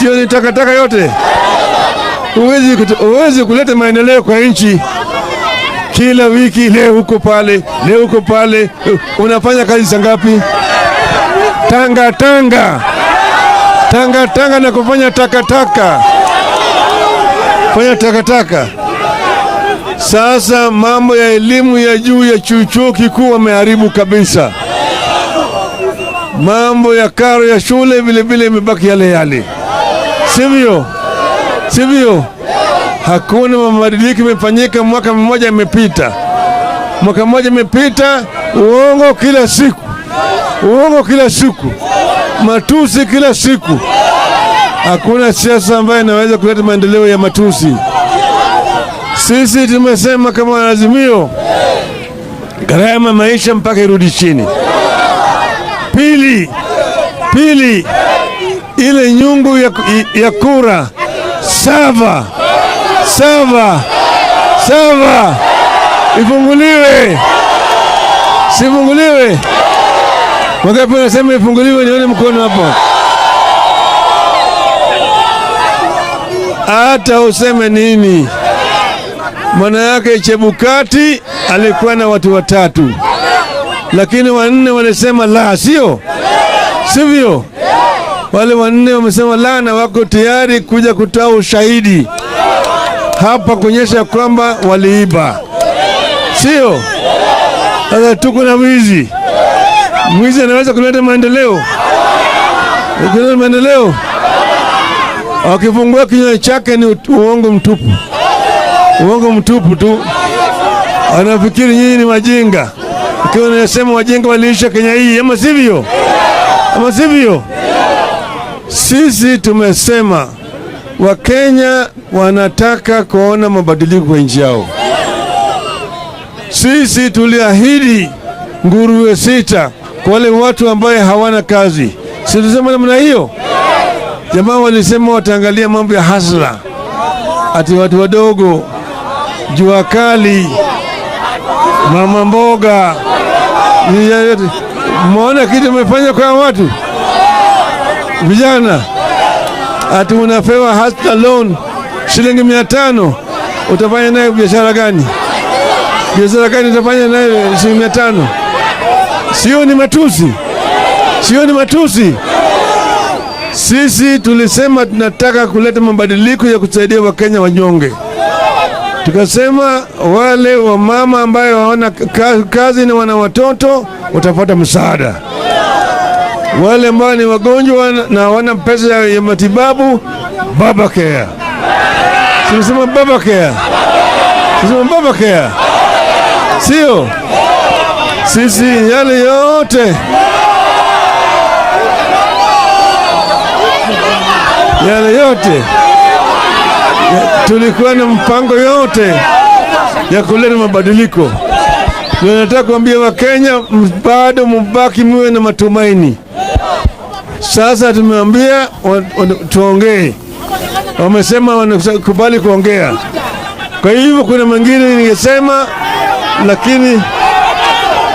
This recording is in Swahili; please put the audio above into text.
Sio ni takataka yote? Huwezi kuleta maendeleo kwa nchi. Kila wiki leo huko pale, leo huko pale, unafanya kazi za ngapi? Tanga tanga. Tanga tanga na kufanya takataka. Fanya takataka. Sasa mambo ya elimu ya juu ya chuo kikuu wameharibu kabisa. Mambo ya karo ya shule vile vile imebaki yale yale. Sivyo? Sivyo? Hakuna mabadiliko imefanyika. Mwaka mmoja imepita. Mwaka mmoja imepita, uongo kila siku. Uongo kila siku. Matusi kila siku. Hakuna siasa ambayo inaweza kuleta maendeleo ya matusi. Sisi tumesema kama Azimio, gharama maisha mpaka irudi chini. Pili, ile nyungu ya kura sava sava sava ifunguliwe, sifunguliwe. Wangapi wanasema ifunguliwe? Nione mkono hapo. Hata useme nini, maana yake Chebukati alikuwa na watu watatu, lakini wanne walisema la, sio sivyo? Wale wanne wamesema la na wako tayari kuja kutoa ushahidi hapa kuonyesha kwamba waliiba, sio? Sasa tuko na mwizi. Mwizi anaweza kuleta maendeleo? Kuleta maendeleo? Akifungua kinywa chake ni uongo mtupu. Uongo mtupu tu. Anafikiri nyinyi ni wajinga. Ukiwa unasema wajinga waliisha Kenya hii, ama sivyo? Ama sivyo? Sisi tumesema Wakenya wanataka kuona mabadiliko kwa nchi yao. Sisi tuliahidi nguruwe 6 kwa wale watu ambaye hawana kazi. Si tulisema namna hiyo? Jamaa walisema wataangalia mambo ya hasla, ati watu wadogo, jua kali, mama mboga. Mwaona kitu umefanya kwa watu vijana? Ati unapewa hasla loan shilingi 500, utafanya nayo biashara gani? Biashara gani utafanya nayo shilingi 500? Sio ni matusi? Sio ni matusi? Sisi tulisema tunataka kuleta mabadiliko ya kusaidia Wakenya wanyonge. Tukasema wale wamama ambayo hawana kazi na wana watoto watapata msaada. Wale ambao ni wagonjwa na hawana pesa ya matibabu, baba care. Tulisema baba care. Tulisema baba care. Sio? Sisi yale yote, yale yote tulikuwa na mpango yote ya kuleta mabadiliko. Tunataka kuambia Wakenya bado mbaki muwe na matumaini. Sasa tumeambia tuongee. Wamesema wanakubali kuongea. Kwa hivyo kuna mengine ningesema, lakini